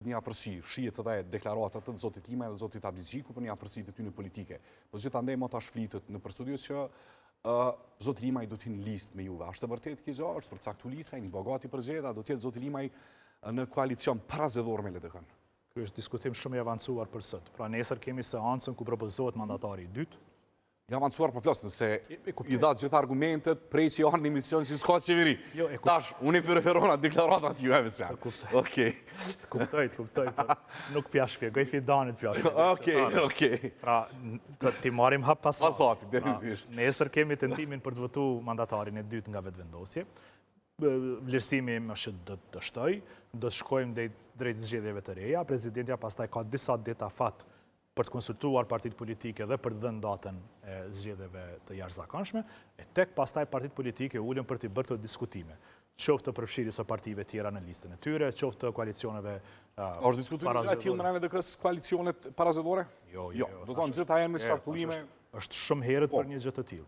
një afërsi, shihet edhe deklaratat të zotit Limaj dhe zotit Abdixhiku për një afërsi të tyne politike. Po gjithandej më tash flitet nëpër studio që zoti Limaj do të hyjë në listë me juve. A është e vërtetë kjo gjë? Është përcaktu lista, jeni bë gati për zgjedhje, do të jetë zoti Limaj në koalicion parazgjedhor me LDK-në? Ky është diskutim shumë i avancuar për sot. Pra nesër kemi seancën ku propozohet mandatari i dytë. I avancuar po flas, nëse i dha gjitha argumentet, prej që janë në emision që s'ka qeveri. Jo, Tash, unë i referona deklaratat juve, se janë. Okej. Të kuptoj, të kuptoj, po nuk p'ja shpjegoj Fidanit p'ja shpjegoj. Okej, okej. Pra, t'i marrim hap pas hapi. Pas hapi, pra, definitivisht. Nesër kemi tentimin për të votu mandatarin e dytë nga Vetëvendosje. Vlerësimi im është që do të dështojë, do të shkojmë drejt zgjedhjeve të reja. Presidentja pastaj ka disa ditë afat për të konsultuar partitë politike dhe për të dhënë datën e zgjedhjeve të jashtëzakonshme, e tek pastaj partitë politike ulen për t'i bërë këto diskutime, qoftë të përfshirjes së partive tjera në listën e tyre, qoftë të koalicioneve parazgjedhore. A është diskutuar një gjë e tillë mbrenda LDK-së, koalicionet parazgjedhore? Jo, jo, jo. Do të thonë gjitha janë me qarkullime. Është shumë herët për një gjë të tillë.